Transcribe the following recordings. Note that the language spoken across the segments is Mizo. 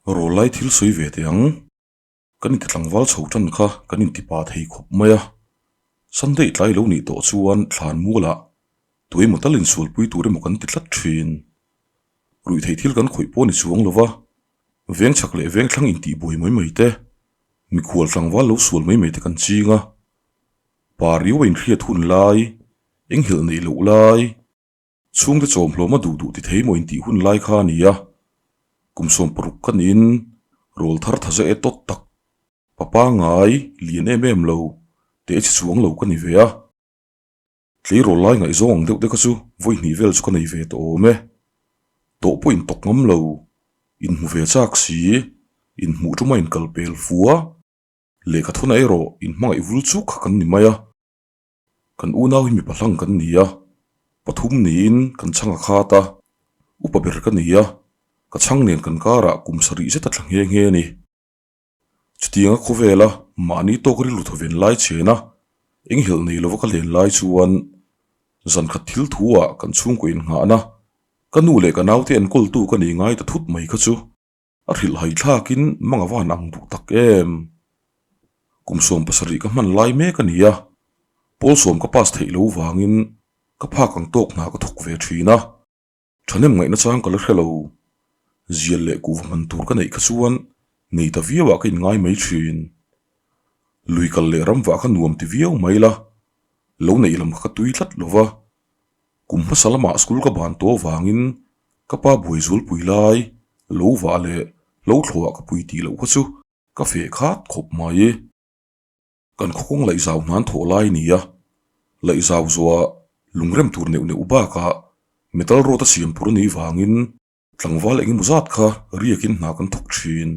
Rawlai thil sawi ve teh ang. Kan inti tlangval chho tan kha kan inti pa thei khawp mai a. Sunday tlai lo nih tawh chuan thlan mualah tuemaw tal insualpui tur emaw kan ti tlat thin. Ruihtheih thil kan khawih pawh a ni chuang lo va, veng chhak leh veng thlang intih buai mai mai te, mikhual tlangval lo sual mai mai te kan ching a. Pa riau a inhriat hun lai, enghelh neih loh lai, Chhungte chawmhlawm a duh duh ti thei maw intih hun lai kha a ni a, kum 60 ka niin rawl thar tha zeh e tawt tak, pa pangai lian em em lo, teh chi chuang lo ka ni ve a. Tleirawl lai ngaihzawng ang deuh te kha chu vawi hnih vel chu ka nei ve tawh awm e. Tawh pawh intawk ngam lo, inhmu ve chak si, inhmuh tuma inkal pel fua, lehkha thuna erawh inhmangaih vul chuk kha kan ni mai a. Kan unau hi mipa hlang kan ni a, pathum niin kan chhang a khat a, upa ber ka ni a, ka chhang nen kan karah kum sarih zet a tla nghe nghe a ni. Chutianga khawvela mahni tawk rilru thawven lai chen a, enghelh nei lova ka len lai chuan zan khat thil thu ah kan chhungkaw innghahna, ka nu leh ka naute enkawltu ka nei ngai ta thut mai kha chu A hrilh hai thlakin mang a van ang duh tak em? Kum 70 ka hman lai mek a ni a, pawl sawm ka pass theih lo vangin ka phak ang tawk hna ka thawk ve thin a, thahnem ngaihna chang ka la hre lo. Zial leh kuhva hman tur ka neih kha chuan nei ta viau ah ka inngai mai thin. Lui kal leh ram vah kha nuam ti viau mai la, lo neih lam kha ka tui tlat lo va. Kum hmasa lamah school ka ban tawh avangin ka pa buai zulpui lai lo vah leh lo thluah ka pui tih loh kha chu ka feh khat khawp mai. Kan khawkawng laihzau hnan thawh lai a ni a, laihzau zuah lungrem tur neuh neuh bakah metal rod a siam tur a nih vangin tlangval eng emaw zat kha riakin hna kan thawk thin.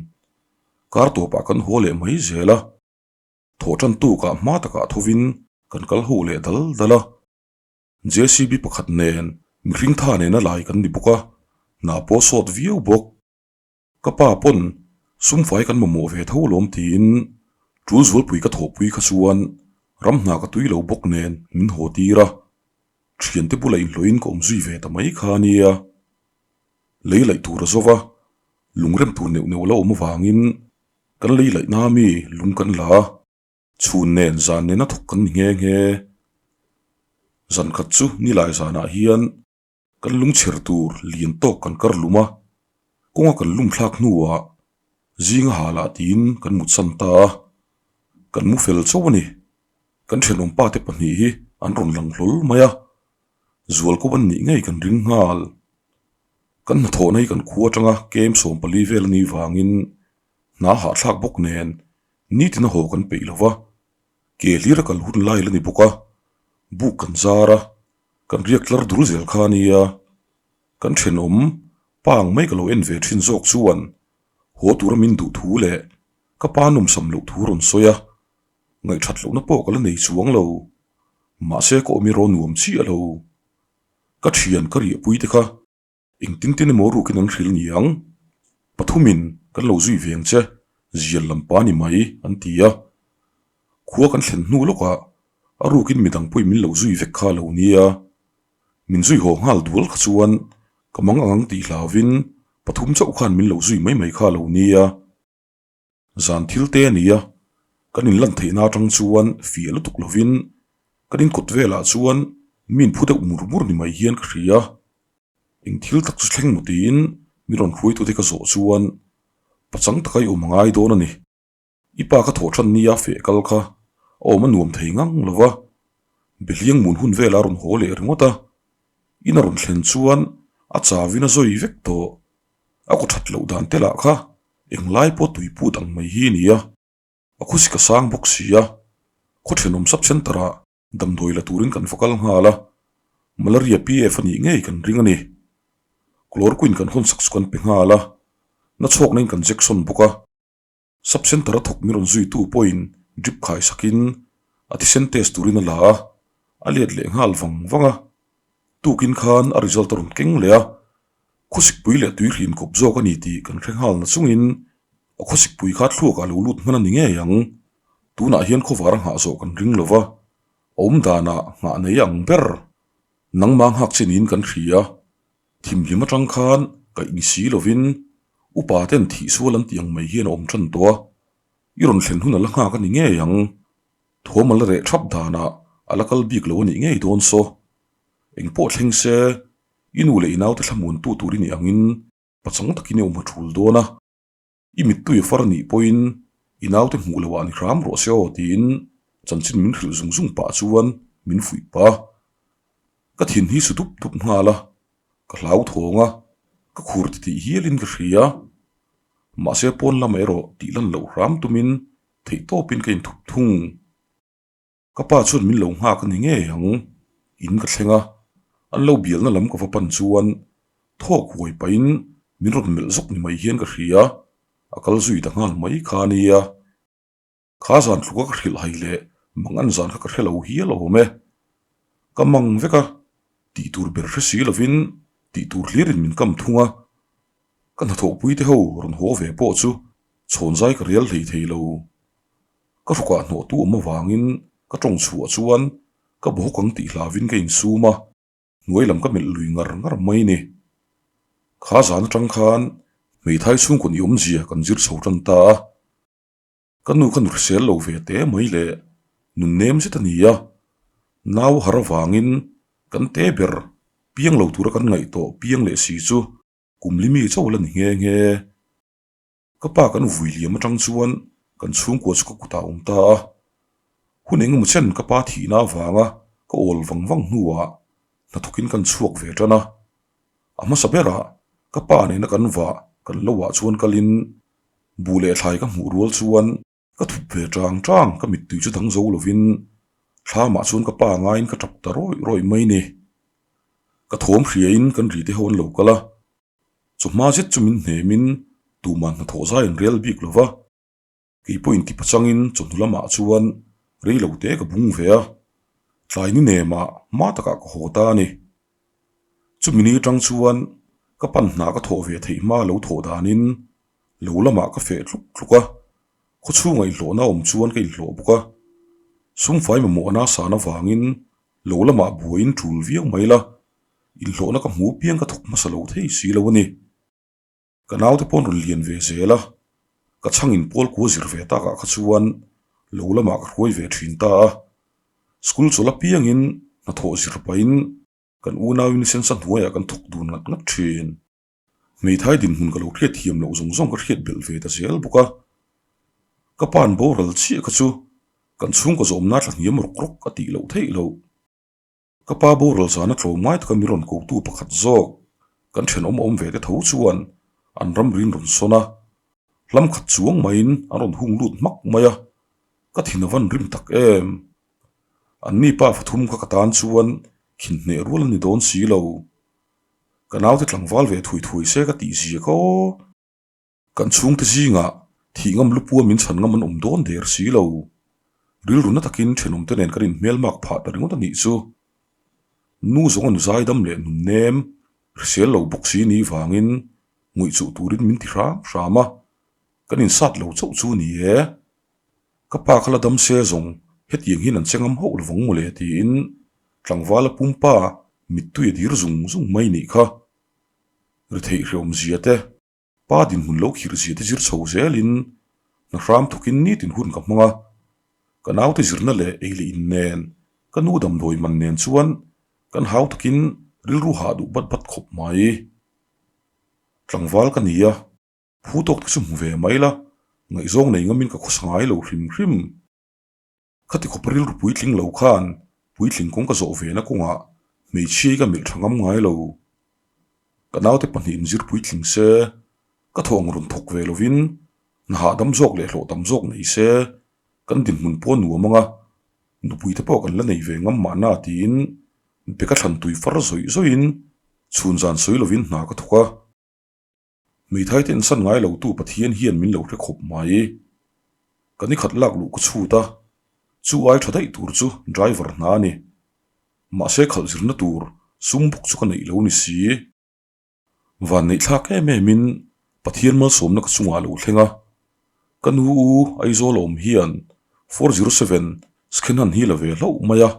Kar tawpah kan haw leh mai zel a, thawh tan tukah hma takah thovin kan kal ho leh dal dal a. JCB pakhat nen mihring tha nena lai kan ni bawk a, hna pawh sawt viau bawk. Ka pa pawn sumfai kan mamawh ve tho lawm tiin tul zualpui ka thawhpui kha chuan ram hna ka tui lo bawk nen min haw tir a, thiante bula inhlawhin ka awm zui ve ta mai kha ania. Lei laih tur a zo va, lungrem tur neuh neuh la awm avangin kan lei laihna mi lung kan la a. Chhun nen zan nena thawk kan ni nghe nghe. Zan khat chu nilai zanah hian kan lungchher tur lian tawk kan kar lum a, kawnga kan lum thlak hnuah zinga ha lah tiin kan mutsan ta a, kan mu fel chauh a ni. Kan thenawm pate pahnih hi an rawn lang hlawl mai a, zual kawp an nih ngei kan ring nghal. Kan hnathawhna hi kan khua atanga kem 14 vel a nih vangin hna hahthlak bawk nen Nitin a haw kan peih lo va, ke hlir a kal hun lai la ni bawk a, buk kan zar a, kan riak tlar dul zel kha a nia. Kan thenawm pa ang mai ka lo en ve thin zawk chuan haw tura min duh thu leh ka pa nawmsam loh thu rawn sawi a, ngaihthat lohna pawh ka la nei chuang lo. Mahse ka awm i rawn nuam chiah lo. Ka thian ka riahpui te kha Engtin tin emaw rukin an hrilh ni ang? Pathumin kan lo zui veng che, zial lam pa ni mai, an ti a. Khua kan thlen hnu lawkah a rukin midang pawhin min lo zui vek kha a lo nia. Min zui haw nghal dual kha chuan ka mang ang ang tih hlauvin pathum chauh khan min lo zui mai mai kha a lo nia. Zan thil te a ni a, kan inlan theihna atang chuan fiah lutuk lovin kan inkawt velah chuan min phu deuh mur mur ni mai hian ka hria. Eng thil tak chu thleng maw tiin mi rawn hruaitute ka zawh chuan pachang taka i awm a ngai dawn a ni. I pa ka thawh than nia feh kal kha a awm a nuam thei ngang lo va, Behliang mun hun velah a rawn haw leh ringawt a, in a rawn thlen chuan a chauin a zawi vek tawh. A kaw that loh dan te lah kha englai pawh tui put ang mai hi a ni a, a khawsik a sang bawk si a, khaw thenawm sub centre ah damdawi la turin kan va kal nghal a, malaria PF a nih ngei kan ring a ni. Chloroquine kan hawn sak chu kan pe nghal a, na chhawkna in kan jection bawk a. Sub centre a thawk min rawn zuitu pawhin drip khai sakin a thisen test turin a la a, a let leh nghal vang vang a. Tukin khan a result a rawn keng leh a, khawsikpui leh tui hrin kawp zawk a ni tih kan hre nghal na chungin a khawsikpui kha thluakah lo lut hman a ni ngei ang. Tunah hian khawvar a nghah zawh kan ring lo va, a awm danah nghah nei ang ber. Nangmah nghak che niin kan hria. Thimhlim atang khan kaih ni si lovin. Upa ten thih sual an tih ang mai hian a awm tan tawh a, i rawn thlen hun a la nghak a ni ngei ang. Thawm a la reh thap danah a la kal bik lo a nih ngei dawn saw. Eng pawh thleng se, i nu leh i naute thlamuantu tur i nih angin pachang takin i awm ha thul dawn a. I mittui a far nih pawhin i naute hmuh loh ah ni hram rawh se aw tiin chanchin min hrilh zung zung pah chuan min fuih pah a. Ka thin hi su dup dup nghal a, ka hlau thawng a, ka khur ti tih hialin ka hria. Mahse pawn lamah erawh tih lan loh hram tumin theihtawpin ka inthup thung. Ka pa chuan min lo nghak a ni ngei ang, in ka thleng a, an lo bialna lam ka va pan chuan thawk huai pahin min rawn melh zawk ni mai hian ka hria, a kal zui ta nghal mai kha a nia. Kha zan tluka ka hrilh hai leh mang an zan kha ka hre lo hial awm e. Ka mang vek a, tih tur ber hre si lovin tih tur hlirin min kam thung a, ka hnathawhpui te ho rawn haw ve pawh chu chhawn zai ka rial hlei thei lo. Ka hrukah hnawhtu awm avangin ka tawng chhuah chuan ka bawk ang tih hlavin ka insum a, hnuai lam ka melh lui ngar ngar mai ni. Kha zan atang khan hmeithai chhungkaw ni awmzia kan zir chho tan ta a, ka nu kha nu hrisel lo ve te mai leh nun nem zet a ni a, nau har avangin kan te ber piang lo tura kan ngaih tawh piang leh si chu kum li mi chauh la ni nghe nghe. Ka pa kan vui liam atang chuan kan chhungkua chu ka kutah a awm ta a, hun eng emaw chen ka pa thihna avanga ka awl vang vang hnuah hnathawkin kan chhuak ve tan a. A hmasa berah ka pa nena kan vah kan lo ah chuan kalin buh leh thlai ka hmuh rual chuan ka thup ve tang tang ka mittui chu dang zo lovin thlamah chuan ka pa ngaiin ka tap ta rawih rawih mai ni. Ka thawm hriain kan ri te ho an lo kal a. Chawhma zet chu min hnemin tuman hnathawh zai an rel bik lo va, kei pawhin ti pachangin chawhnu lamah chuan rei lo te ka bung ve a, tlai ni nemah hma takah ka haw ta a ni. Chumi ni atang chuan ka pan hna ka thawh ve theih hma lo thawh danin lo lamah ka feh tluk tluk a, khawchhungah inhlawhna awm chuan ka inhlawh bawk a, sumfai mamawhna san avangin lo lamah buaiin tul viau mai la, Inhlawhna ka hmu piang ka thawk hmasa lo thei si lo a ni. Ka naute paw'n rawn lian ve zel a, ka chhangin pawl kua zir ve takah kha chuan lo lamah ka hruai ve thin ta a. School chawlh apiangin hnathawh zir pahin kan unauin sensa hnuaiah kan thawk dun ngat ngat thin. Hmeithai dinhmun ka lo hriat thiam loh zawng zawng ka hriat belh ve ta zel bawk a. Ka pa'n boral chiah kha chu kan chhungkaw zawmna tla hniam rawk rawk a tih loh theih loh. Ka pa boral zana tlawm ngai taka mi rawn kotu pakhat zawk kan thenawm awm ve te tho chuan an ramriin rawn sawn a, hlam khat chuang maiin an rawn hung lut hmak mai a, ka thin a van rim tak em. Anni pa fathum kha ka tan chuan khin hneh rual a ni dawn si lo. Ka naute tlangval ve thui thui se ka tih zia kha aw. Kan chhungte zingah thih ngam lupua min chhan ngam an awm dawn der si lo. Rilru na takin thenawmte nen kan inhmelmak phah ta ringawt a nih chu. Nu zawng an zaidam leh nun nem, hrisel lo bawk si ni vangin nguih chuh turin min ti hram hram a, kan insat lo chauh chu ni e. Ka pa kha la dam se zawng hetiang hian an che ngam hauh lovang mawle tiin tlangvala pumpa mittui a dir zung zung mai nih kha. Ri theih hreawmzia te. Pa dinhmun lo khirh zia te zir chho zelin hna hram thawkin nitin hun ka hmang a, ka naute zirna leh ei leh in nen, ka nu damdawi man nen chuan kan hau takin rilru hah duh bat bat khawp mai. Tlangval ka ni a, phu tawk te chu hmu ve mai la, ngaihzawng nei ngamin ka khawsa ngai lo hrim hrim. Khati khawpa rilru puitling lo khan puitling kawng ka zawh ve na kawngah hmeichhia hi ka melh tha ngam ngai lo. Ka naute pahnihin zir puitling se, ka thawh ang rawn thawk ve lovin hna hahdam zawk leh hlawh tam zawk nei se, kan dinhmun pawh nuam anga nupui te pawh kan la nei ve ngam mahna tiin beka thlan tui far zawih zawihin chhun zan sawi lovin hna ka thawk a. Hmeithai te insan ngai lo tu Pathian hian min lo hre khawp mai. Ka ni khat lak luh ka chhut a, chu ai tha daih tur chu driver hna a ni. Mahse khalh zirna tur sum bawk chu ka neih lo ni si. Van neih thlak em em in Pathian malsawmna ka chungah a lo thleng a. Ka nu u Aizawl a awm hian 407 Skhenhan hi la ve hlauh mai a.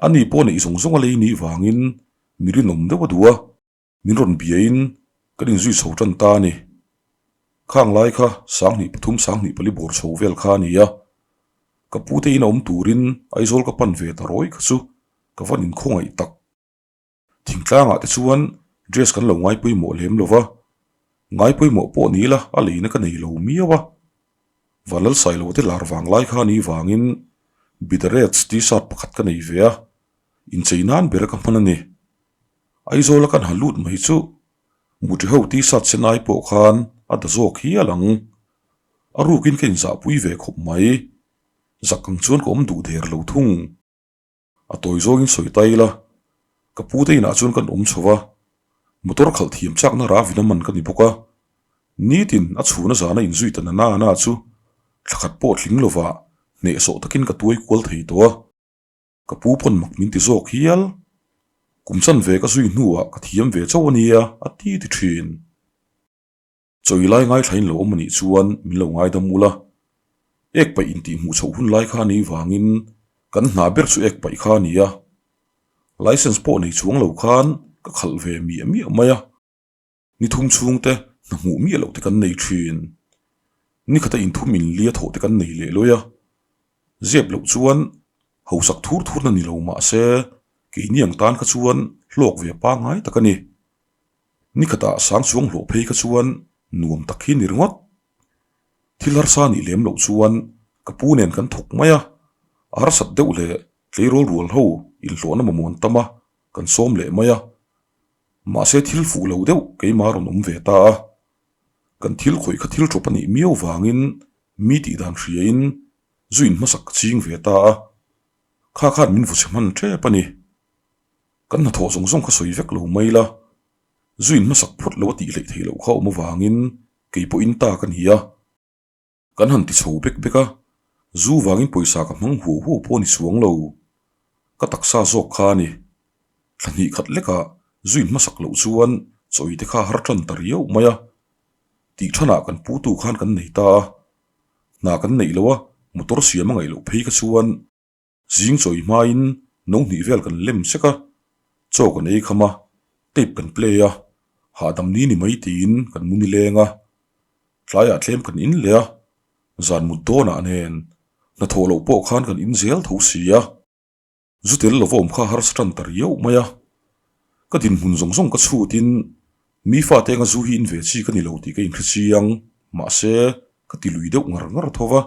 Ani pawh neih zawng zawng a lei nih vangin mi rinawm deuh a duh a. Min rawn biain kan inzui chho tan ta a ni. Khang lai kha 2003 2004 bawr chho vel kha a ni a. Ka pute ina awm turin Aizawl ka pan ve ta rawi kha chu ka van inkhawngaih tak. Thingtlangah te chuan dress kan lo ngai pawimawh lem lo va, ngai pawimawh pawh ni ila a leina ka nei lo miau a. Vanlalsailo te lar vang lai kha ni vangin Bidarets t-shirt pakhat ka nei ve a, inchei nan bera ka hman a ni. Aizawla kan ha lut mai chu Mutri ho t-shirt sen ai pawh khan a da zawk hial ang. A rukin ka inzahpui ve khawp mai. Zak ang chuan ka awm duh der lo thung. A tawi zawngin sawi ta ila, ka pu te inah chuan kan awm chho va, motor khalh thiam chakna Ravina man ka ni bawk a, nitin a chhuna zana inzui ta na na chu thla khat pawh tling lova hnehsawh takin ka tuai kual thei tawh a, ka pu pawn mak min ti zawk hial. Kum chanve ka zui hnuah ka thiam ve chauh a nia a ti ti thin. Chawi lai ngaithlain lo awm a nih chuan min lo ngaidam ula. Ek paih intih hmuh chhoh hun lai kha a nih vangin kan hna ber chu ek paih kha a ni a. Licence pawh nei chuang lo khan ka khalh ve miah miah mai a. Ni thum chhungte hna hmuh miah loh te kan nei thin. Ni khata inthum inlia thawh te kan nei leh lawi a. Zep loh chuan hausak thur thurna ni lo mah se keini ang tan kha chuan hlawk ve pangngai tak a ni. Ni khatah sang chuang hlawh phei kha chuan nuam tak hi ni ringawt. Thil harsa nih lem loh chuan ka pu nen kan thawk mai a, a harsat deuh leh tleirawl rual ho inhlawhna mamawh an tam a, kan sawm leh mai a. Mahse thil fuh lo deuh keimah rawn awm ve ta a. Kan thil khawih kha thil tawp a nih miau vangin mi tih dan hriain zu in hmasak ka ching ve ta a, kha khan min vuchhe hman tep a ni. Kan hnathawh zawng zawng kha sawi vek lo mai la, zu in hmasak phawt lo a tih hleih theih loh kha awm avangin kei pawhin ta ka ni a. Kan han ti chho bek bek a, zu vangin pawisa ka hmang huau huau pawh a ni chuang lo. Ka taksa zawk kha a ni. Thla hnih khat lekah zu in hmasak loh chuan chawi te kha a har tan ta riau mai a. Tih thanah kan putu khan kan nei ta a, hna kan neih loh a, motor siam a ngaih loh phei kha chuan Zing chawi hmain no hnih vel kan lem sek a, chaw kan ei kham a, tape kan play a, hahdam ni ni mai tiin kan mu nileng a, tlaiah tlem kan in leh a, zan mut dawnah nen hnathawh loh pawh khan kan in zel tho si a, zu tel lova awm kha harsa tan ta riau mai a, ka dinhmun zawng zawng ka chhutin mi fate anga zu hi in ve chi ka ni lo tih ka inhre chiang, mahse ka ti lui deuh ngar ngar tho va.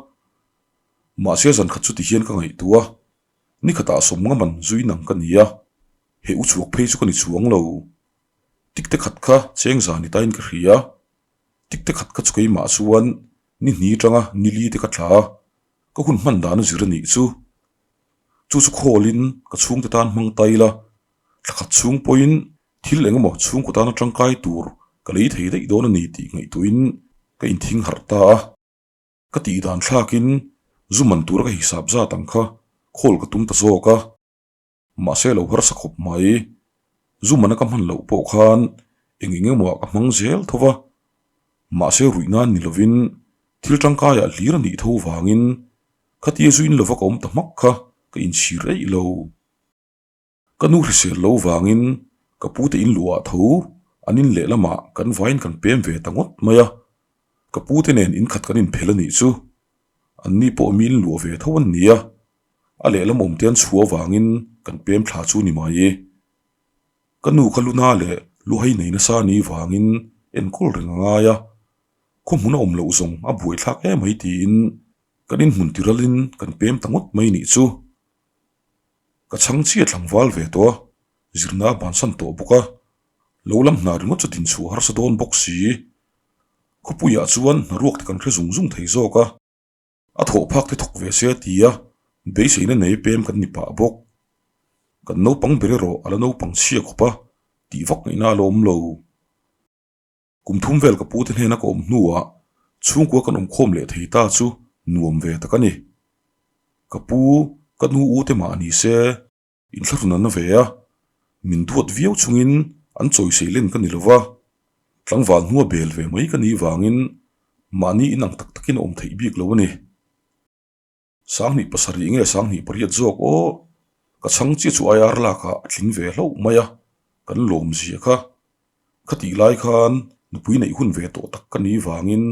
Mahse zan khat chuti hian ka ngaihtuah a, ni khatah sawm nga man zui nang ka ni a, he u chhuak phei chu ka ni chuang lo. Tik te khat kha cheng zan ni tain ka hria, tik te khat kha chu keimah chuan ni hni tanga ni li te ka tla a, ka hun hman dan a zir a nih chu. Chu chu khawlin ka chhungte tan hmang ta ila, thla khat chhung pawhin thil eng emaw chhungkaw tana tangkai tur ka lei thei daih dawn a ni tih ngaihtuahin ka inthing harh ta a. Ka tih dan thlakin zu man tura ka hisap zat ang kha call ka tum ta zawk a, mahse lo harsa khawp mai. Zu mana ka hman loh pawh khan eng eng emaw ah ka hmang zel tho va, mahse ruih nan ni lovin thil tangkaiah hlir a nih tho vangin khatia zu in lova ka awm ta hmak kha ka inchhir eih lo. Ka nu hrisel lo vangin ka pute in luhah tho an in lehlamah kan vaiin kan pem ve ta ngawt mai a, ka pute nen in khat kan inphel a nih chu. Anni pawh mi in luah ve tho an ni a, a lehlam awmte an chhuah vangin kan pem thla chu ni mai e. Ka nu kha luna leh luhai nei nasa ni vangin enkawl reng a ngai a, khaw hmun a awm loh zawng a buaithlak em mai tiin kan inhmun tiralin kan pem ta ngawt mai nih chu. Ka chhang chiah tlangval ve tawh a, zirna a bansan tawh bawk a, lo lam hna ringawt chu dinchhuah harsa dawn bawk si. Khawpuiah chuan hnaruak te kan hre zung zung thei zawk a, a thawh phak te thawk ve se a ti a, beiseina nei pem kan ni pah bawk. Kan naupang ber erawh a la naupang chhia khawp a, tih vak ngaihna a la awm lo. Kum thum vel ka pute hnena ka awm hnuah chhungkua kan awm khawm leh thei ta chu nuam ve tak a ni. Ka pu, ka nu u te mah ni se, inthlahrun an na ve a, min duat viau chungin an chawisei len ka ni lo va, tlangval hnua bel ve mai ka nih vangin mahni inang tak takin a awm theih bik lo a ni. 2007 nge 2008 zawk aw, ka chhang chiah chu IR lakah a tling ve hlauh mai a, kan lawm zia kha. Khatih lai khan nupui neih hun ve tawh tak ka nih vangin.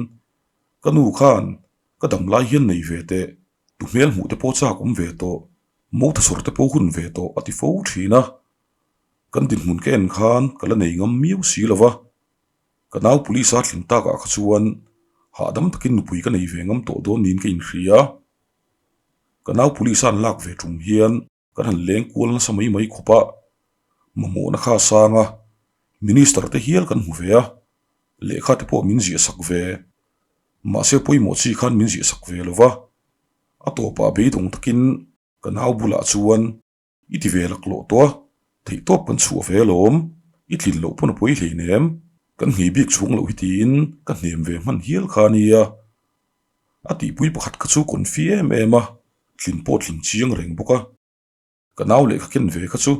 Ka nu khan ka dam lai hian nei ve teh, tu hmel hmuh te pawh chak awm ve tawh, motha sawr te pawh hun ve tawh a ti fo thin a. Kan dinhmun ka en khan ka la nei ngam miau si lo va, ka nau police a tling takah kha chuan hahdam takin nupui ka nei ve ngam tawh dawn niin ka inhria. Ka nau police a an lak ve tum hian kan han leng kual nasa mai mai khawp a, mamawhna kha a sang a, minister te hial kan hmu ve a, lehkha te pawh min ziah sak ve, mahse pawimawh chi khan min ziah sak ve lo va, a tawpah beidawng takin ka nau bulah chuan i ti ve laklawh tawh a, theihtawp kan chhuah ve alawm, i tlin loh pawn a pawi hleinem, kan nghei bik chhung loh hi tiin ka hnem ve hman hial kha a nia. A tihpui pakhat kha chu confi em em a, tlin pawh tlin chiang reng bawk a. Ka nau lehkha ken ve kha chu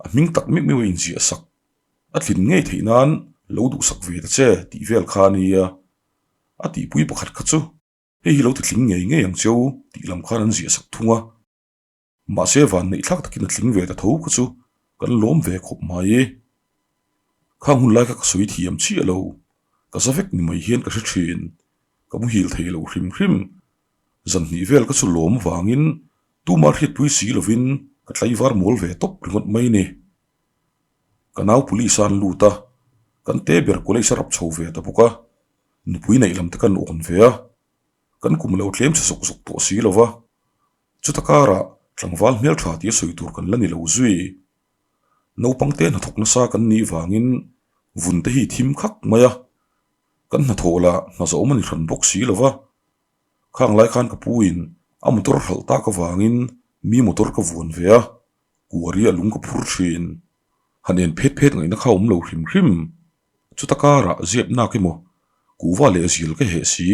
a hming tak meuh meuh a inziah sak. A tlin ngei theih nan lo duhsak ve ta che tih vel kha a nia. A tihpui pakhat kha chu hei hi lo ti tling ngei ngei ang cheu tih lam khan an ziah sak thung a. Mahse vanneih thlak takin a tling ve ta tho kha chu kan lawm ve khawp mai. Khang hun lai kha ka sawi thiam chiah lo, ka za vek ni mai hian ka hre thin, ka muhil thei lo hrim hrim. Zan hnih vel ka chu lawm vangin tuma hriatpui si lovin ka tlaivar mawl ve tawp ringawt mai ni. Ka nau police a an lut a, kan te ber college a rap chho ve ta bawk a, nupui neih lam te kan awn ve a, kan kum lo tlem chhe zawk zawk tawh si lo va. Chuta karah tlangval hmeltha tia sawi tur kan la ni lo zui. Naupang te hnathawk nasa kan nih vangin vun te hi thim khak mai a, kan hnathawh lah hna zawhawm a ni hran bawk si lo va. Khang lai khan ka pu in a motor hralh tak avangin mi motor ka vuan ve a, kuari a lung ka phur thin. Han en phet phet ngaihna kha a awm lo hrim hrim. Chuta karah ziap nak emaw kuhva leh zil ka heh si,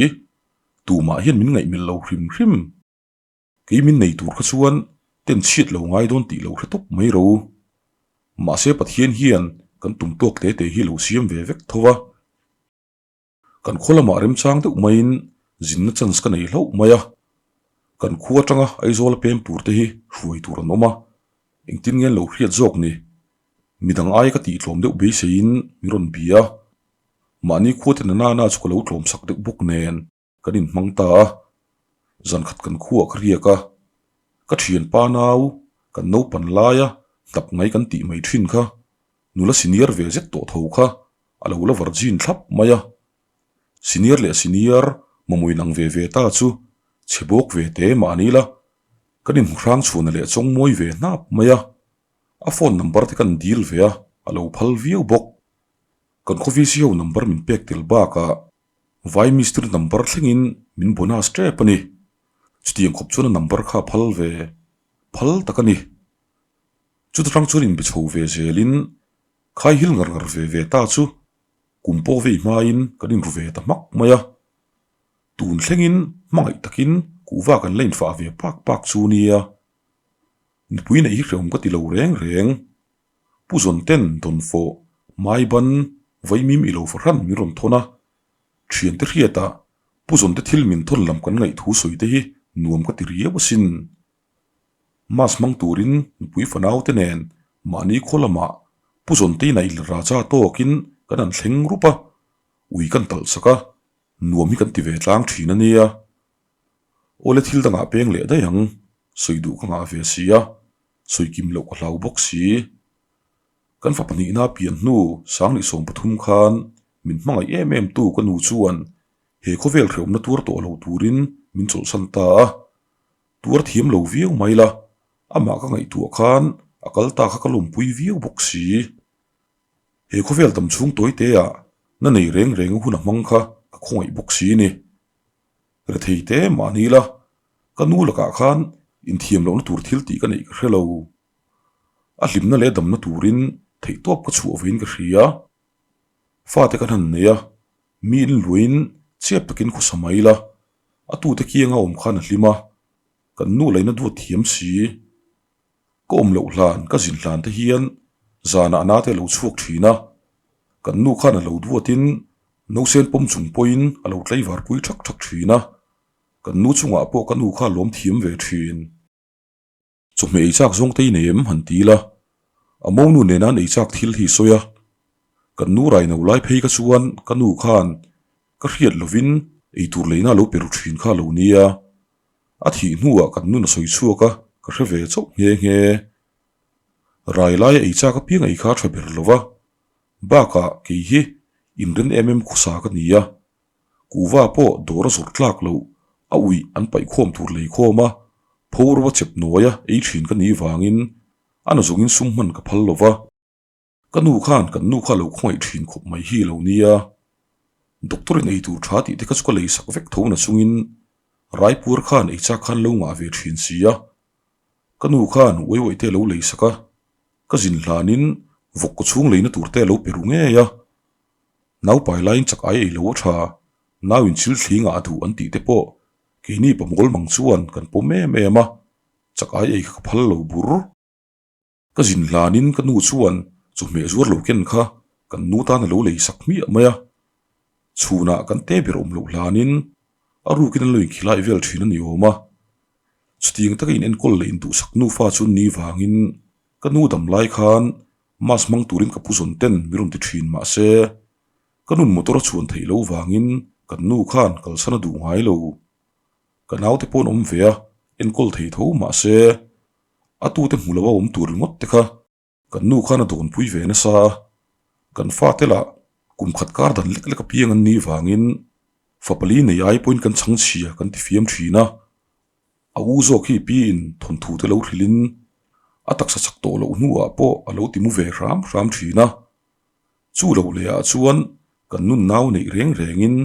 tumah hian min ngaihmelh lo hrim hrim. Kei min nei tur kha chuan ten chhiat lo ngai dawn tih lo hre tawp mai ro. Mahse Pathian hian kan tum tawk te te hi lo siam ve vek tho va. Kan khaw lamah remchang deuh maiin zinna chance ka nei hlauh mai a. Kan khua atanga Aizawl a pem tur te hi hruai tur an awm a, engtin nge an lo hriat zawk ni? Midang aia ka tih tlawm deuh beiseiin min rawn bia a. Mahni khua te nana na chu ka lo tlawm sak deuh bawk nen. Kan inhmang ta a, zan khat kan khuah ka riak a, ka thianpa nau kan naupan laia hnap ngai kan tih mai thin kha nula senior ve zet tawh tho kha a lo la virgin thlap mai a. Senior leh senior mamawh inang ve ve ta chu chhe bawk ve te mah ni la, kan inhmu hrang chhuana leh chawng mawi ve hnap mai a, a phone number te kan dil ve a, a lo phal viau bawk. Kan khawvc ho number min pek tel bakah Vai mistiri number thlengin min bonus tep a ni. Chutiang khawp chuan a number kha a phal ve phal tak a ni. Chuta tang chuan inbe chho ve zelin khai hil ngar ngar ve ve ta chu kum pawh vei hmain kan inru ve ta hmak mai a. Tun thlengin hmangaih takin kuhva kan la infah ve pak pak chu nia. Nupui neih hi hrehawm ka ti lo reng reng. Pu Zawnten Dawnfawh Maiban Vaimim i lo fahran min rawn thawn a, thiante hriatah Pu Zawnte thil min thawn lam kan ngaih thu sawi te hi nuam ka ti riau asin. Mass hmang turin nupui fanau te nen mahni khaw lamah Pu Zawnte inah il raja tawkin kan han thleng rup a, ui kan talh sak a, nuam hi kan ti ve tlang thin a nia. Awle thil dangah peng leh daih ang, sawi duh ka ngah ve si a. Sawi kim loh ka hlau bawk si. Kan fa pahnihna pian hnu 2013 khan min hmangaih em em tu ka nu chuan he khawvel hrehawmna tuar tawh lo turin min chawlhsan ta a. Tuar thiam lo viau mai la, amah ka ngaihtuah khan a kal ta kha ka lawmpui viau bawk si. He khawvel dam chhung tawi te ah na nei reng reng a hun a hmang kha ka khawngaih bawk si ni. Rethei te mahni la, ka nu lakah khan inthiam lohna tur thil tih ka neih ka hre lo. A hlimna leh damna turin theihtawp ka chhuah vawiin ka hria. Fate kan han nei a, mi in luain chiap takin khawsa mai la, a tute kianga awm khan a hlim a, kan nu laina duat thiam si. Ka awm loh hlan, ka zin hlan te hian zanah a nate a lo chhuak thin a, kan nu khan a lo duatin nausen pawm chung pawhin a lo tlaivar pui thak thak thin a, kan nu chungah pawh ka nu kha a lawm thiam ve thin. Chawhmeh ei chak zawng te i nei em? han ti ila, a monu nena an ei chak thil hi sawi a, kan nu raino lai phei kha chuan ka nu khan ka hriat lovin. Eitur leina a lo pe ru thin kha a lo nia. A thih hnuah kan nun a sawi chhuak a, ka hre ve chauh nghe nghe. Rai laia ei chak apiang ei kha a tha ber lo va, bakah kei hi inren em em khawsa ka ni a, kuhva pawh dawr a zawrh tlak loh a uih an paihkhawm tur lei khawm a, pho ro a chep nuai a ei thin ka nih vangin a nazawngin sum hman ka phal lo va. Ka nu khan kan nu kha lo khawngaih thin khawp mai hi lo nia. Doctor in eitur tha tih te kha chu ka lei sak vek tho na chungin Raipur khan ei chak khan lo ngah ve thin si a. Ka nu khan uai uai te a lo lei sak a, ka zin hlanin vawk kaw chhung leina tur te a lo pe ru ngei a. Naupai laiin chak ai ei lo a tha, nau in chil thli ngah duh an tih te pawh keini pamawl mang chuan kan pawm em em a, chak ai ei kha ka phal lo bur. Ka zin hlanin ka nu chuan chawhmeh zuar lo ken kha kan nu tan a lo lei sak hmiah mai a. Chhunah kan te ber awm loh hlanin a rukin an lo inkhilai vel thin a ni awm a. Chutiang taka inenkawl leh induhsak nufa chu ni vangin ka nu dam lai khan mask hmang turin ka pu zawn ten min rawn ti thin mah se ka nun motor a chhuan theih loh vangin kan nu khan kalsan a duh ngai lo. Ka naute pawh an awm ve a, enkawl thei tho mah se A tute hmu lo a awm tur ringawt te kha kan nu khan a dawnpui ve nasa a, kan fate lah kum khat kar dan lek lek apiang an nih vangin fa pali nei ai pawhin kan chhang chhia kan ti fiam thin a. A u zawk hi piin thawnthu te lo hrilhin a taksa chak tawh loh hnuah pawh a lo ti mu ve hram hram thin a. Chu lo leh ah chuan kan nun nau neih reng rengin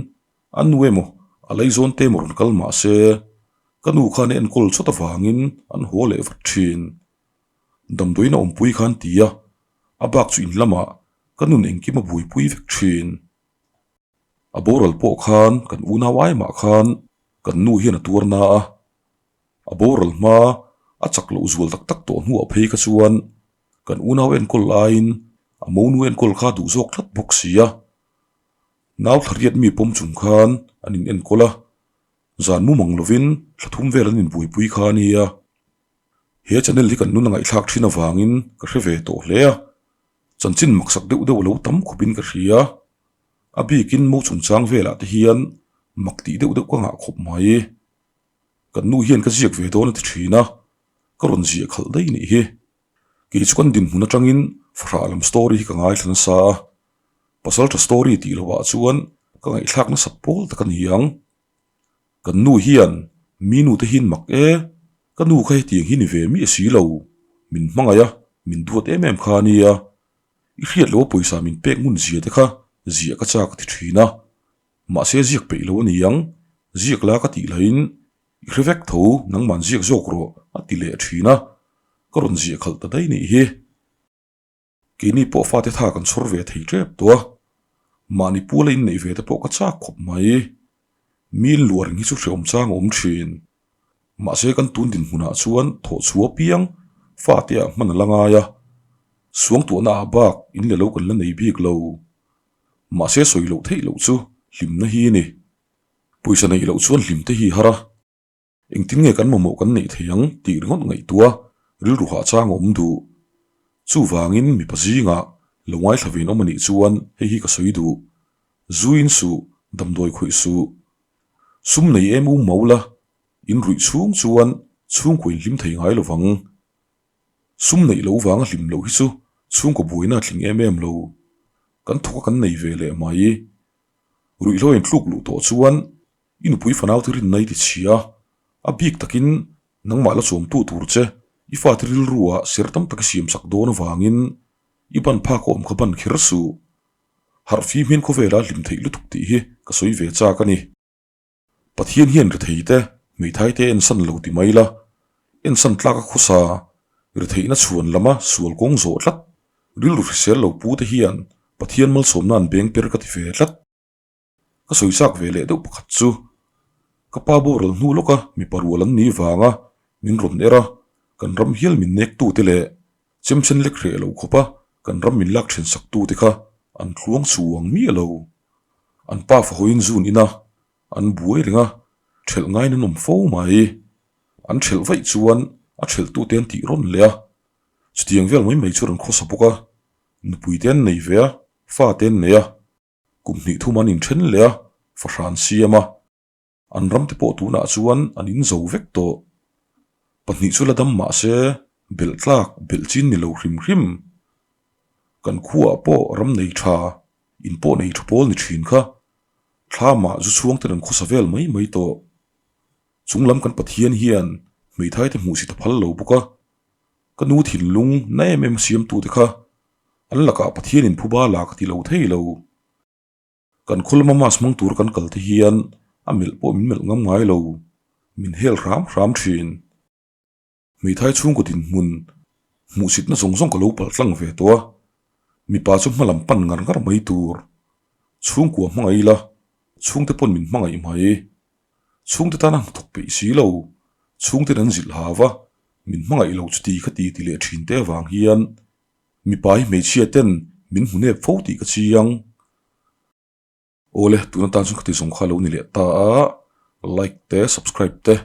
A nu emaw, a laizawn te emaw rawn kal mah se, ka nu khan a enkawl chawt avangin an haw leh vat thin. Damdawiin a awmpui khan ti a, a bak chu in lamah ka nun engkim a buaipui vek thin. A boral pawh khan kan unau ai mah khan kan nu hian a tuar na a, a boral hma a chak loh zual tak tak tawh hnuah phei kha chuan kan unau enkawl laiin a monu enkawl kha duh zawk tlat bawk si a. Nau thlariat mi pawm chung khan an in enkawl a, zan mu mang lovin thla thum vel an inbuaipui kha a nia. He channel hi kan nun a ngaihthlak thin avangin ka hre ve tawh hle a, chanchin maksak deuh deuh lo tam khawpin ka hria. A bikin mo chungchang velah te hian mak tih deuh deuh ka ngah khawp mai. Kan nu hian ka ziak ve dawn a ti thin a, ka rawn ziah khalh daih nih hi. Kei chu kan dinhmun atangin fahrah lam story hi ka ngaithla nasa a, Pasaltha story tih lovah chuan ka ngaihthlak nasat pawl tak a ni ang. Kan nu hian mi nu te hian mak e, ka nu kha hetiang hi ni ve miah si lo, min hmangaih a, min duat em em kha a nia. I hriat loh a pawisa min pek ngun zia te kha ziah ka chak a ti thin a. Mahse ziak peih lo a ni ang, ziak la ka tih lahin i hre vek tho nangman ziak zawk rawh a ti leh thin a, ka rawn ziah khalh ta daih nih hi. Keini pawh fate tha kan chhawr ve thei tep tawh a, mahni puala inneih ve te pawh ka chak khawp mai. Mi inluah reng hi chu hrehawm chang a awm thin. Mahse kan tun dinhmunah chuan thawhchhuah apiang fate ah hman a la ngai a, suangtuahna ah bak in le lo kan la nei bik lo. Mahse sawi loh theih loh chu hlimna hi a ni. Pawisa neih loh chuan hlim te hi a har a. Engtin nge kan mamawh kan neih thei ang tih ringawt ngaihtuah rilru hah chang a awm duh. Chuvangin mipa zingah lo ngaithla vein awm a nih chuan hei hi ka sawi duh. Zu in suh, damdawi khawih suh. Sum nei em um mau la, in ruih chhung chuan chhungkaw in hlim thei ngai lo vang. Sum neih loh vanga hlim loh hi chu chhungkaw buaina a tling em em lo. Kan thawk a kan nei ve leh mai. Ruihhlo in tluk luh tawh chuan I nupui fanau te rinna i ti chhia a, a bik takin nangmah la chawmtu tur che i fate rilru ah ser tam tak i siam sak dawn avangin i ban phak a awm kha ban kher suh. Harh fim hian khawvela hlim theih lutuk tih hi ka sawi ve chak a ni. Pathian hian rethei te, hmeithai te ensan lo ti mai la, ensan tlak a khawsa, retheihna chhuan lama sual kawng zawh tlat, rilru hrisel lo pu te hian Pathian malsawmna an beng per ka ti ve tlat. Ka sawi chak ve leh deuh pakhat chu ka pa boral hnu lawka mipa rual an nih vanga min rawn er a, kan ram hial min nek tute leh chemchen lek hreh lo khawpa kan ram min lak then sak tute kha an tluang chuang miah lo. An pa fahawiin zun ina an buai reng a, thelh ngaiin an awm fo mai. An thelh vaih chuan a thelh tute an tih rawn leh a, chutiang vel mai mai chu an khawsa bawk a, nupui te an nei ve a, fa te an nei a. Kum hnih thum an inthen leh a, fahran siam a. An ram te pawh tunah chuan an in zo vek tawh. Pahnih chu la dam mah se belh tlak belh chin ni lo hrim hrim. Kan khuaah pawh ram nei tha, in pawh nei tha pawl ni thin kha. Thlamah zu chhuang ten an khawsa vel mai mai tawh. Chung lam kan Pathian hian hmeithai te hmuh si ta phal lo bawk a. Ka nu thinlung na em em siamtute kha an lakah Pathianin phuba la ka ti lo thei lo. Kan khaw lama mass hmang tur kan kal te hian a melh pawh min melh ngam ngai lo, min hel hram hram thin. Hmeithai chhungkaw dinhmun hmuhsitna zawng zawng ka lo palh tlang ve tawh a, mipa chu hma lam pan ngar ngar mai tur. Chhungkua hmangaih ila, chhungte pawn min hmangaih mai. Chhungte tana hnathawk peih si lo, chhungten an zilh hau va, min hmangaih lo chuti kha ti ti leh thin te avang hian Mipa hi hmeichhia ten min hmu nep fo tih ka chiang. Awle, tuna tan chuan ka ti zawng kha lo ni leh ta a, like te subscribe te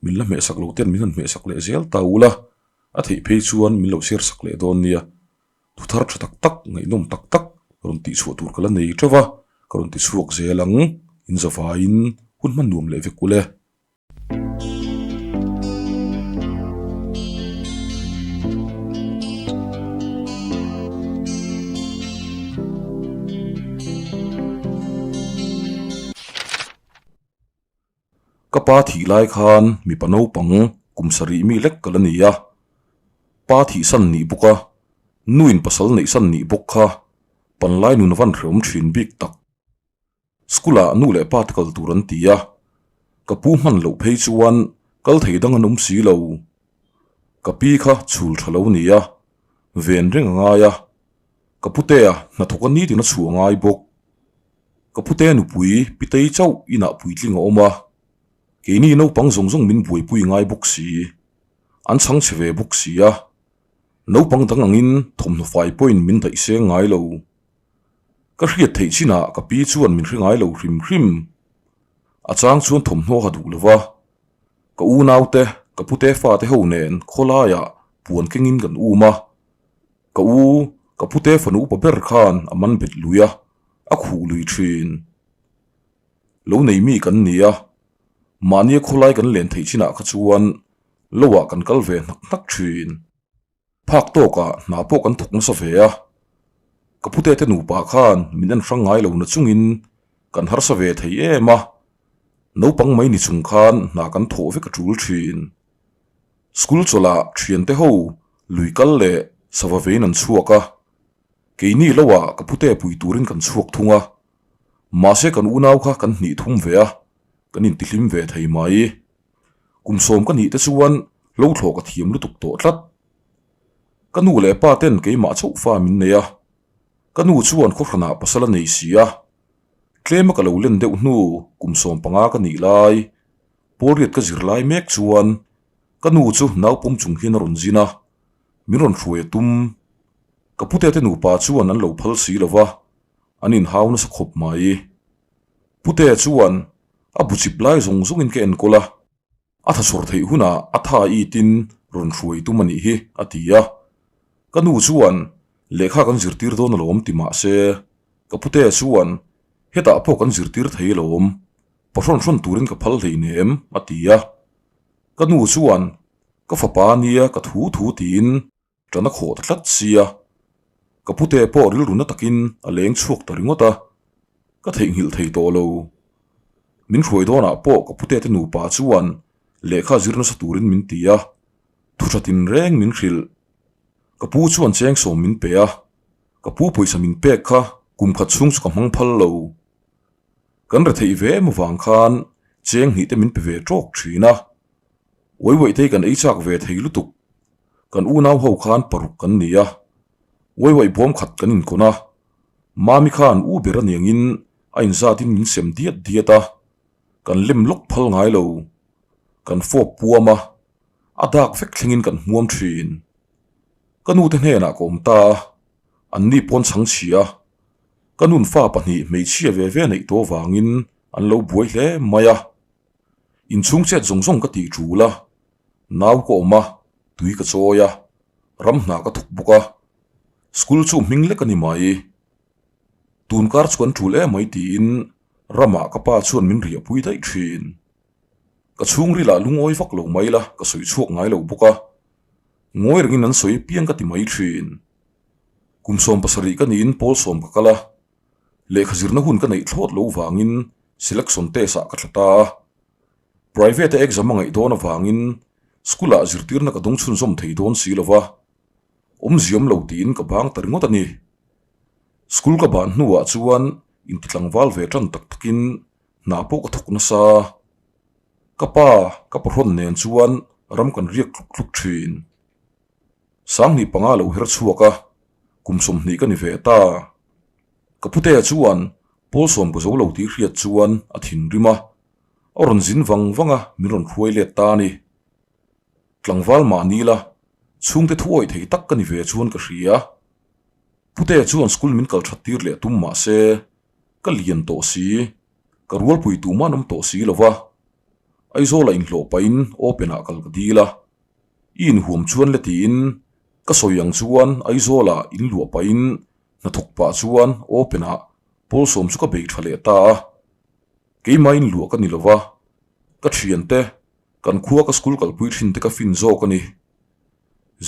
min la hmehsak lo ten min han hmehsak leh zel ta ula, a theih phei chuan min lo share sak leh dawn nia. Thu thar tha tak tak, ngaihnawm tak tak rawn tih chhuah tur ka la nei teuh va, ka rawn ti chhuak zel ang, in zavaiin hun hman nuam leh vek ule. Ka pa thih lai khan mipa naupang kum sarih mi lek ka la ni a, pa thih san nih bawk a, nuin pasal neih san nih bawk kha panlai nun a van hreawm thin bik tak. School ah nu leh pa te kal tur an ti a, ka pu hman loh phei chuan kal thei dang an awm si lo. Ka pi kha chhul tha lo ni a, ven reng a ngai a, ka putea hnathawk a nitin a chhuah ngai bawk. Ka pute nupui Pitei chauh inah puitling a awm a, keini naupang zawng zawng min buaipui ngai bawk si, an chhang chhe ve bawk si a, naupang dang angin thawmhnaw fai pawhin min daih seng ngai lo. Ka hriat theih chinah ka pi chuan min hre ngai lo hrim hrim. A chang chuan thawmhnaw ha duh lova, ka unaute, ka pute fate ho nen khawlaiah puan kengin kan um a. Ka u, ka pute fanu upa ber khan a man bet lui a, a khuh lui thin. Lo nei mi kan ni a, mahnia khawlai kan len theih chinah kha chuan loah kan kal ve hnak hnak thin. Phak tawkah hna pawh kan thawk nasa ve a, ka pute te nupa khan min en hrang ngai lo na chungin kan harsa ve thei em a, naupang mai ni chung khan hna kan thawh vek a tul thin. School chawlhah thiante ho lui kal leh sava vein an chhuak a, keini loah ka pute pui turin kan chhuak thung a, mahse kan unau kha kan hnih thum ve a, kan intihlim ve thei mai. Kum sawm ka nih te chuan lo thlawh ka thiam lutuk tawh tlat. Ka nu leh pa ten keimah chauh fa min nei a, ka nu chuan khawhranah pasal a nei si a. Tlema ka lo len deuh hnu kum 15 ka nih lai, Pawlriat ka zir lai mek chuan ka nu chu naupawm chung hian a rawn zin a, min rawn hruai a tum. Ka pute te nupa chuan an lo phal si lo va, an inhau nasa khawp mai. Pute chuan A bu chip lai zawng zawngin ka enkawl a, a tha chhawr theih hunah a tha itin rawn hruai tum a nih hi, a ti a. Ka nu chuan lehkha kan zirtir dawn alawm ti mah se, ka pute chuan hetah pawh kan zirtir thei alawm, pahrawn hrawn turin ka phal hleinem, a ti a. Ka nu chuan ka fapa nia ka thu thu tiin Ṭan a khawh ta tlat sia, ka pute pawh rilru na takin a leng chhuak ta ringawt a, ka theihnghilh thei tawh lo. Min hruai dawnah pawh ka pute te nupa chuan lehkha zir nasa turin min ti a, thu ṭha tinreng min hrilh. Ka pu chuan cheng sawm min pe a, ka pu pawisa min pek kha kum khat chhung chu ka hmang phal lo. Kan retheih ve em avang khan cheng hnih te min pe ve ṭawk ṭhin a, Uaiuaih te kan ei chak ve thei lutuk. Kan unau ho khan paruk kan ni a, uaiuaih bawm khat kan inkawn a, Mami khan u ber aniangin a inzatin min sem diat diat a, kan lem lawk phal ngai lo. Kan fawp puam a, a dak vek thlengin kan hmuam thin. Ka nute hnenah ka awm ta a, anni pawn chhang chhia. Ka nun fa pahnih hmeichhia ve ve neih tawh vangin an lo buai hle mai a. Inchhung chet zawng zawng ka tih tul a, nau ka awm a, tui ka chawi a, ram hna ka thawk bawk a, school chu hming lek a ni mai. Tun kar chu kan tul em mai tiin ramah ka pa chuan min riahpui daih thin. Ka chhungril ah lungawi vak lo mai la ka sawi chhuak ngai lo bawk a, ngawi rengin an sawi piang ka ti mai thin. Kum 70 ka niin pawl sawm ka kal a, lehkha zirna hun ka neih thlawt lo vangin selection test ah ka tla ta a. Private a exam a ngaih dawn avangin school ah zirtirna ka dawng chhunzawm thei dawn si lo va, awmziam lo tiin ka bang ta ringawt a ni. School ka ban hnuah chuan intitlangval ve tan tak takin hna pawh ka thawk nasa. Ka pa, ka pahrawn nen chuan ram kan riak tluk tluk thin. Sanghnih panga lo her chhuak a, kum 20 ka ni ve ta. Ka putea chuan pawl sawm ka zo lo tih hriat chuan a thinrim a, a rawn zin vang vang a min rawn hruai let ta a ni. Tlangval mahni la, chhungte thu awih thei tak ka ni ve chuan ka hria. Putea chuan school min kal that tir leh tum mah se, ka lian tawh si, ka rualpui tumah an awm tawh si lo va. Aizawlah inhlawh pahin open ah kal ka dil a, i inhuam chuan le tiin ka sawi ang chuan Aizawlah inluah pahin hnathawk pah chuan open ah pawl sawm chu ka bei tha leh ta a. Keimah inluah ka ni lo va, ka thiante kan khua ka school kalpui thin te ka fin zawk a ni.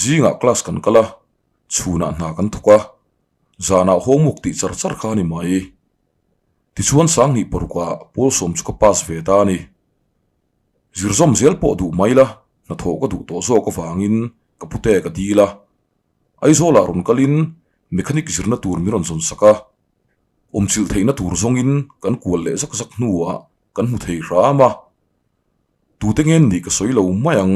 Zingah class kan kal a, chhunah hna kan thawk a, zanah homework tih char char kha a ni mai. Tichuan Sanghnih parukah pawl sawm chu ka pass ve ta a ni. Zirzawm zel pawh duh mai la, hnathawh ka duh tawh zawk avangin ka pute ka dil a. Aizawlah rawn kalin mechanic zirna tur min rawn zawn sak a, awmchilh theihna tur zawngin kan kual leh zak zak hnuah kan hmu thei hram a. Tute nge nih ka sawi lo mai ang.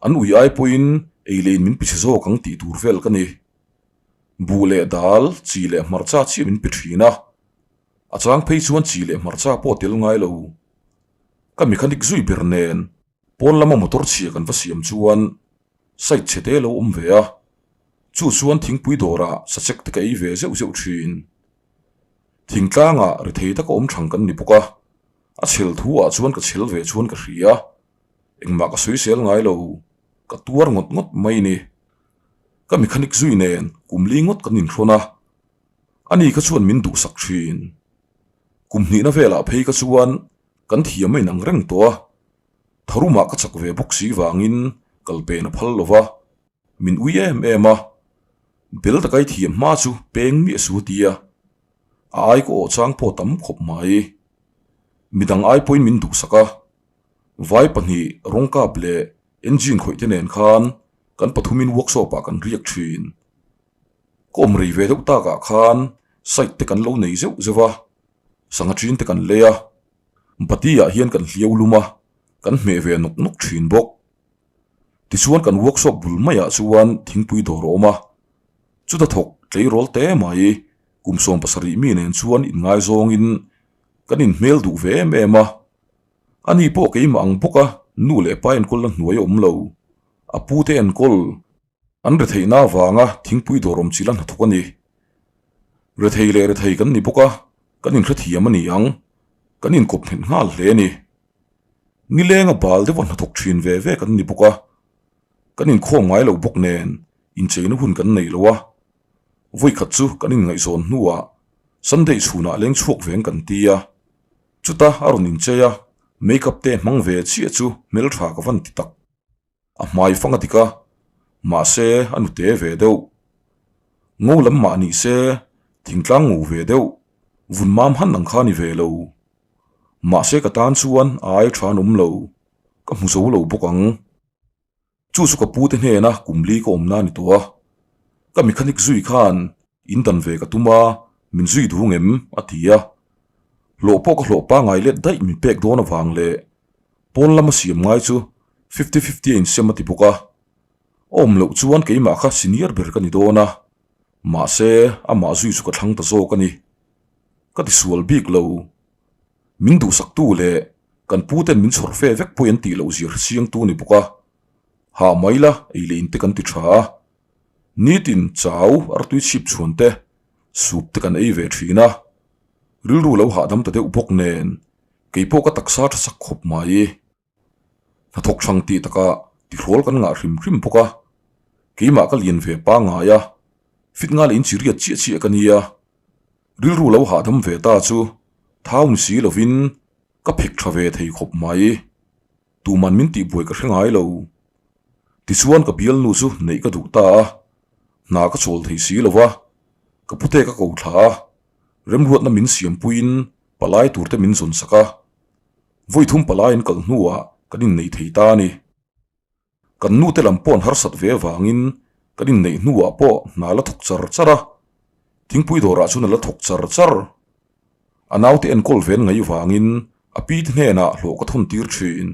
An ui ai pawhin ei leh in min pe chhe zawk ang tih tur vel ka ni. Buh leh dal, chi leh hmarcha chiah min pe thin a. A chang phei chuan chi leh hmarcha pawh a tel ngai lo. Ka mechanic zui ber nen pawn lama motor chhia kan va siam chuan site chhe te lo awm ve a. Chu chuan thingpui dawrah sachek te ka ei ve zeuh zeuh thin. Thingtlangah rethei taka awm thang kan ni bawk a, a chhel thu ah chuan ka chhel ve chuan ka hria. Engmah ka sawisel ngai lo, ka tuar ngawt ngawt mai ni. Ka mechanic zui nen kum li ngawt kan inhrawn a, ani kha chuan min duhsak thin. Kum hnihna velah phei kha chuan kan thiam a inang reng tawh a, tharumah ka chak ve bawk si vangin kal pen a phal lo va, min ui em em a, bel taka i thiam hma chu peng miah su a ti a, a ai ka awh chang pawh tam khawp mai. Midang ai pawhin min duhsak a. Vai pahnih rawng kap leh engine khawih te nen khan kan pathumin workshop ah kan riak thin. Ka awm rei ve deuh takah khan site te kan lo nei zeuh zeuh a, sangha chin te kan lei a, bati ah hian kan hliau lum a, kan hmeh ve nawk nawk thin bawk. Tichuan kan workshop bul maiah chuan thingpui dawr a awm a, chuta thawk tleirawl te mai kum 70 mi nen chuan inngaizawngin kan inhmel duh ve em em a. Ani pawh keimah ang bawk a, nu leh pa enkawlna hnuai a awm lo. A pute enkawl an retheihna avanga thingpui dawr awm chila hnathawk a ni. Rethei leh rethei kan ni bawk a, kan inhrethiam a ni ang, kan inkawp nghet nghal hle a ni. Nilenga bal deuha hnathawk thin ve ve kan ni bawk a, kan inkhawm ngai lo bawk nen incheina hun kan nei lo a. Vawikhat chu kan inngaihzawn hnuah Sunday chhunah leng chhuak veng kan ti a. Chuta a rawn inchei a, make up te hmang ve chiah chu hmeltha ka van ti tak. A hmai fang a dik a, mahse a nute ve deuh. Ngo lam mah ni se, thingtlang ngo ve deuh, vun mam han ang kha ni ve lo. Mahse ka tan chuan a ai tha an awm lo, ka hmu zo lo bawk ang. Chu chu ka pu te hnena kum li ka awmna a ni tawh a, ka mechanic zui khan in dan ve ka tum a, min zui duh ngem a ti a. Hlawh pawh ka hlawh pangngai let daih min pek dawn avang leh pawn lama siam ngai chu fifty fifty a insem a ti bawk a. A awm loh chuan keimah kha senior ber ka ni dawn a, mahse amah zui chu ka thlang ta zawk a ni. Ka tisual bik lo. Min duhsaktu leh kan pu ten min chhawr fe vek pawh an tih loh zir siangtu ni bawk a, hah mai la ei leh in te kan ti tha a, nitin chau artui chhip chhuan te soup te kan ei ve thin a, rilru lo hahdam ta deuh bawk nen keipawh ka taksa tha sak khawp mai. Hnathawk hrang tih takah tihrawl kan ngah hrim hrim bawk a, keimah ka lian ve pangngai a, fit nga leh inchi riat chiah chiah ka nia, rilru lo hahdam ve ta chu thau ni si lovin ka phek tha ve thei khawp mai. Tuman min tihbuai ka hre ngai lo. Tichuan ka bialnu chu neih ka duh ta a, hna ka chawl thei si lo va, ka pute ka ko thla a, remruatna min siampuiin palai turte min zawn sak a. Vawi thum palai an kal hnuah kan innei thei ta a ni. Kan nute lam pawh an harsat ve avangin kan inneih hnuah pawh hna la thawk char char a, thingpui dawrah chuan a la thawk char char. A naute enkawl ven ngaih vangin a pi te hnenah hlawh ka thawn tir thin.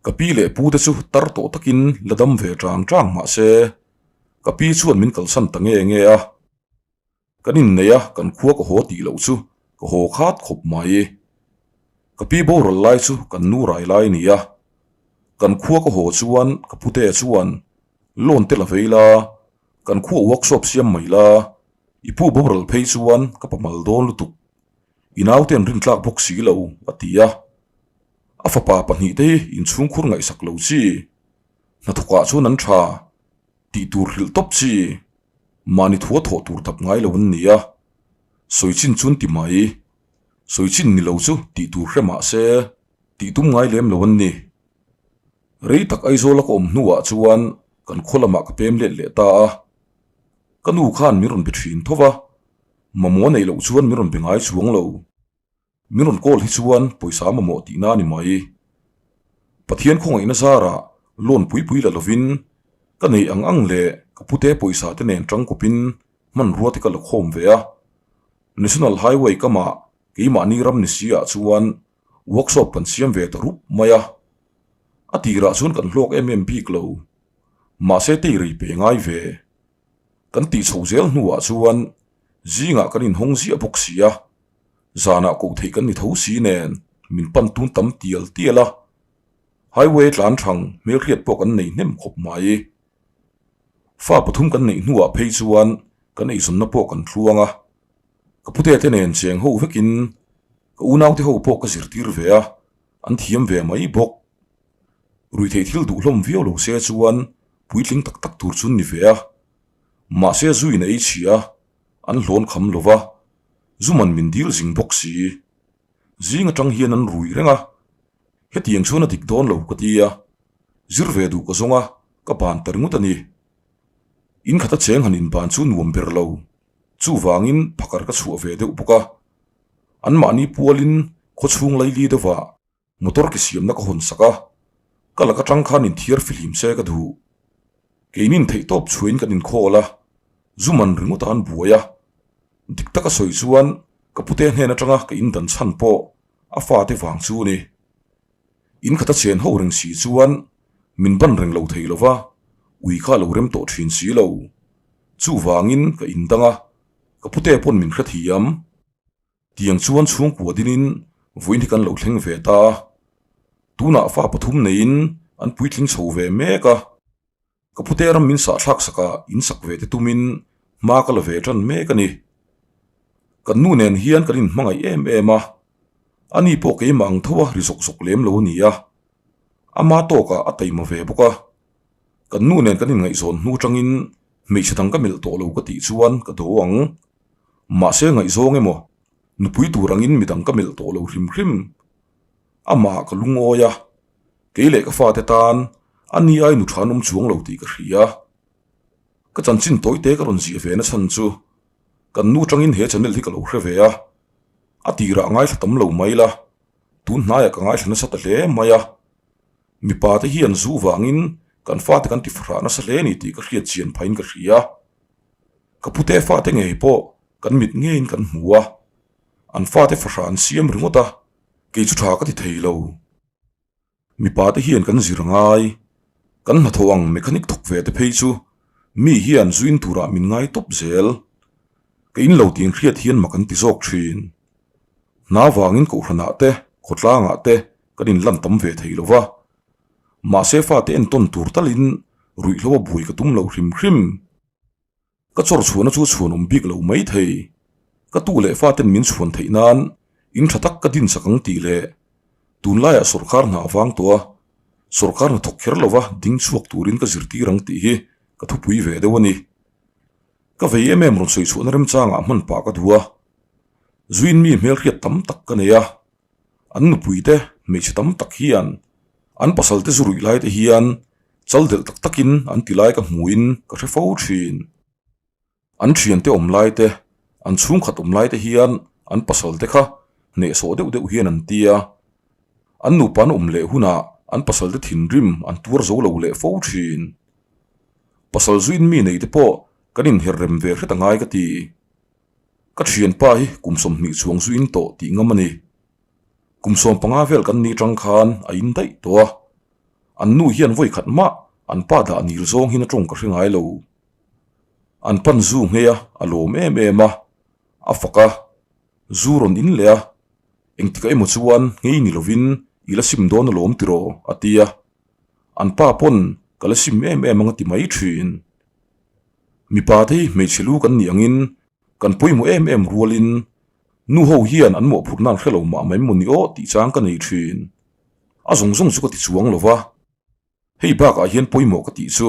Ka pi leh pu te chu tar tawh takin la dam ve chang chang mah se, ka pi chuan min kalsan ta nge nge a. Kan inneih a, kan khua ka haw tih loh chu ka haw khat khawp mai. Ka pi boral lai chu kan nu rai lai a ni a. Kan khua ka haw chuan ka pute chuan loan te la vei la, kan khua workshop siam mai la, i pu boral phei chuan ka pamal dawn lutuk. I naute an rintlak bawk si lo, a ti a. A fapa pahnihte hi inchhungkhur ngaihsak lo chi, hnathawkah chuan an tha. Tih tur hrilh tawp chi, mahni thua thawh tur dap ngai lo an ni a, sawi chin chu an ti mai. Sawi chin ni lo chu tih tur hre mah se, tih tum ngai lem lo an ni. Rei tak Aizawla ka awm hnuah chuan kan khaw lamah ka pem let leh ta a. Ka nu khan min rawn be thin tho va, mamawh neih loh chuan min rawn be ngai chuang lo. Min rawn call hi chuan pawisa mamawh tihna a ni mai. Pathian khawngaihna zarah loan pui pui la lovin ka neih ang ang leh ka pute pawisa te nen tangkawpin hmanrua te ka la khawm ve a. National Highway kamah keimahni ram ni si ah chuan workshop kan siam ve ta rup mai a. A tirah chuan kan hlawk em em bik lo. Mahse tei rei pe ngai ve. Kan tih chho zel hnuah chuan zingah kan inhawng ziah bawk si a. Zanah koh theih kan ni tho si nen min pan tun tam tial tial a, highway tlan thang hmelhriat pawh kan nei hnem khawp mai. Fa pathum kan neih hnuah phei chuan kan eizawnna pawh kan thluang a, ka pute te nen cheng ho vekin ka unaute ho pawh ka zirtir ve a, an thiam ve mai bawk. Ruihtheih thil duh hlawm viau lo se chuan puitling tak tak tur chu an ni ve a, mahse zuin a ei chhia a, an hlawn kham lo va. Zuman min dil zing bawk si. Zing atang hian an rui reng a, hetiang chuan a dik dawn lo ka ti a, zir ve duh ka zawng a, ka ban ta ringawt a ni. In khata cheng han inban chu nuam ber lo, chuvangin phakar ka chhuah ve deuh bawk a. Anmahni pualin khawchhung laili deuhah Motor ke siamna ka hawn sak a, ka lak atang khan inthiar fihlim se ka duh. Keinin theihtawp chhuahin kan inkhawl a, zu man ringawt a an buai a. Dik taka sawi chuan ka pute hnen atanga ka indan chhan pawh a fate vang chu a ni. In khata chen ho reng si chuan min ban reng lo thei lo va, ui kha a lo rem tawh thin si lo. Chuvangin ka indang a, ka pute pawn min hrethiam. Tiang chuan chhungkua dinin vawiin hi kan lo thleng ve ta a, tunah fa pathum neiin an puitling chho ve mek a, ka pute ram min sahthlak sakah in sak ve te tumin hma ka la ve tan mek a ni. Kan nu nen hian kan inhmangaih em em a, ani pawh keimah ang tho a ri zawk zawk lem lo a ni a, ama tawkah a taima ve bawk a, kan nu nen kan inngaihzawn hnu tangin hmeichhe dang ka melh tawh lo ka tih chuan ka do ang. Mahse ngaihzawng emaw, nupui tur angin midang ka melh tawh lo hrim hrim. Amah ka lungawi a, kei leh ka fate tan a ni ai nu tha an awm chuang lo tih ka hria. Ka chanchin tawite ka rawn ziah ve na chhan chu kan nu tangin he channel hi ka lo hre ve a, a tirah ngaithla tam lo mai la, tun hnaiah ka ngaithla nasa ta hle mai a. Mipa te hian zu vangin kan fate kan tifahrah nasa hle a ni tih ka hriat chian phahin ka hria. Ka pute fate ngei pawh kan mit ngeiin kan hmu a, an fate fahra an siam ringawt a, kei chu tha ka ti thei lo. Mipa te hian kan zir ngai, kan hnathawh ang mechanic thawk ve te phei chu mi hian zu in turah min ngai tawp zel. Ka in lo tih inhriat hian mak an ti zawk thin. Hna vangin kohhranah te, khawtlangah te kan inlan tam ve thei lo va, mahse fate entawn tur talin ruihhlo a buai ka tum lo hrim hrim. Ka chawr chhuahna chu chhuan awm bik lo mai thei. Ka tu leh faten min chhuan theih nan in tha tak ka din sak ang tih leh tunlaiah sawrkar hna avang tawh a, sawrkar hna thawk kher lova ding chhuak turin ka zirtir ang tih hi ka thupui ve deuh a ni. Ka vei em em rawn sawi chhuahna remchangah hman pah ka duh a, zuin mi hmelhriat tam tak ka nei a, an nupuite hmeichhe tam tak hian. An pasal te zu ruih lai te hian chal delh tak takin an ti lai ka hmuhin ka hre fo thin. An thiante awm lai te, an chhungkhat awm lai te hian an pasal te kha hnehsawh deuh deuh hian an ti a. An nupa an awm leh hunah an pasal te thinrim an tuar zo lo leh fo thin. Pasal zuin mi nei te pawh kan inher rem ve hret a ngai ka ti. Ka thianpa hi kum 20 chuang zuin tawh tih ngam a ni. Kum 15 vel kan ni tang khan a in daih tawh a. An nu hian vawi khat mah an pa dah nil zawng hin a tawng ka hre ngai lo. An pan zu nghei a, a lawm em em a, a fak a, zu rawn in leh a, engtikah emaw chuan nghei ni lovin i la sim dawn alawm tiraw a ti a. An pa pawn ka la sim em em ang a ti mai thin. Mipa te hi hmeichhe lu kan nih angin kan pawimawh em em rualin nu ho hian an mawhphurhna an hre lo mah mai maw ni aw tih chang ka nei thin. A zawng zawng chu ka ti chuang lo va. Hei bakah hian pawimawh ka tih chu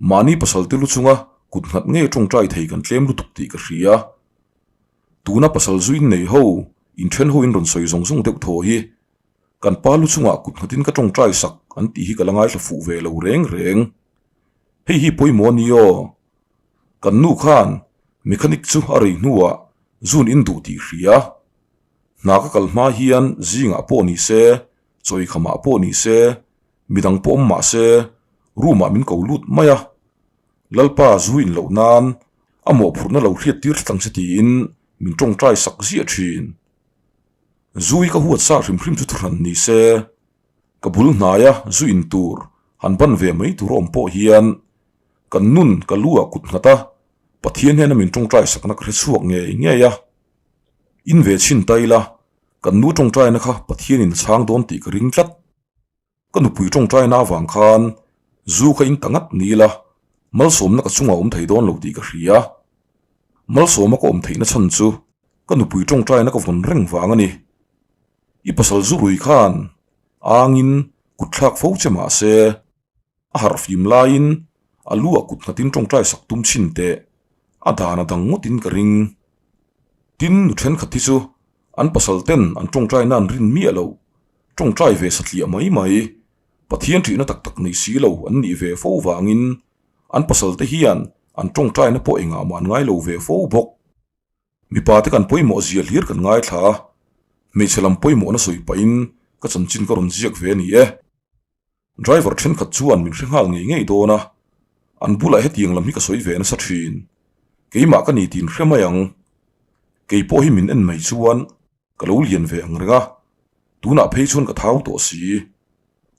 mahni pasal te lu chunga kut nghat ngei tawngtai thei kan tlem lutuk tih ka hria. Tuna pasal zu innei ho, inthen ho in rawn sawi zawng zawng deuh thaw hi kan pa lu chungah kut nghatin ka tawngtai sak an tih hi ka la ngaithla fuh ve lo reng reng. Hei hi pawimawh a ni aw. Kan nu khan mechanic chu a rei hnuah zun in duh tih hria. Hna ka kal hma hian zingah pawh ni se Chawikhamah pawh ni se, midang pawh awm mah se, room ah min ko lut mai a. Lalpa zu in loh nan a mawhphurhna lo hriat tir tlat ang che tiin min tawngtai sak ziah thin. Zu hi ka huat sa hrim hrim chu thuhran ni se, ka bul hnaia zu in tur han ban ve mai tur a awm pawh hian kan nun ka lu ah kut nghat a, Pathian hnena min tawngtai sakna ka hre chhuak ngei ngei a. In ve chhin ta ila Kan nu tawngtaina kha Pathianin a chhang dawn tih ka ring tlat. Ka nupui tawngtaina avang khan zu kha in ta ngat ni ila, malsawmna ka chungah awm thei dawn lo tih ka hria. Malsawma ka awm theihna chhan chu ka nupui tawngtaina ka vawn reng vang a ni. I pasal zu rui khan angin kutthlak fo che mah se, A harh fim laiin a lu ah kut nghatin tawngtai sak tum chhin teh a dan a dang ngawtin ka ring. Tin, nu thenkhat hi chu an pasal ten an tawngtaina an rin miah lo, tawngtai ve satliah mai mai, Pathian ṭihna tak tak nei si lo an nih ve fo vangin an pasal te hian an tawngtaina pawh engah mah an ngai lo ve fo bawk. Mipa te kan pawimawh zia hlir kan ngaithla a, hmeichhe lam pawimawhna sawi pahin ka chanchin ka rawn ziak ve a ni e. Driver thenkhat chuan min hre nghal ngei ngei dawn a, an bulah hetiang lam hi ka sawi ve nasa thin. Keimah ka ni tiin hre mai ang. Kei pawh hi min en mai chuan ka lo lian ve ang reng a, tunah phei chuan ka thau tawh si.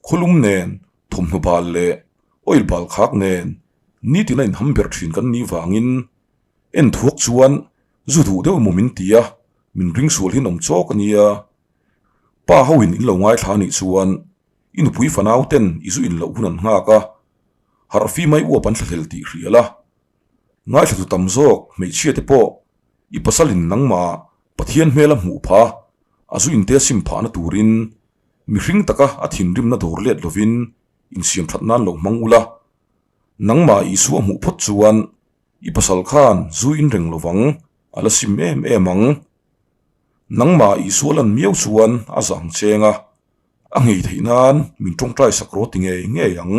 Khawlum nen, thawmhnaw bal leh oil bal khak nen nitin a inham ber thin kan nih vangin en thuak chuan zu duh deuh emaw min ti a, min ring sual hian awm chawk a nia. Pa ho in in lo ngaithla anih chuan i nupui fanau ten i zu in loh hun an nghak a, harh fi mai uap an thlahlel tih hrial a. Ngaithla tu tam zawk hmeichhia te pawh i pasal in nangmah Pathian hmel a hmuh phah a, a zu in te a sim phahna turin mihring taka a thinrimna dawr let lovin insiam that nan lo hmang ula. Nangmah Isua hmuh phawt chuan i pasal khan zu in reng lovang a la sim em em ang. Nangmah Isua lan miau chuan a zang cheng a, a nghei theih nan min tawngtai sak rawh ti ngei ngei ang.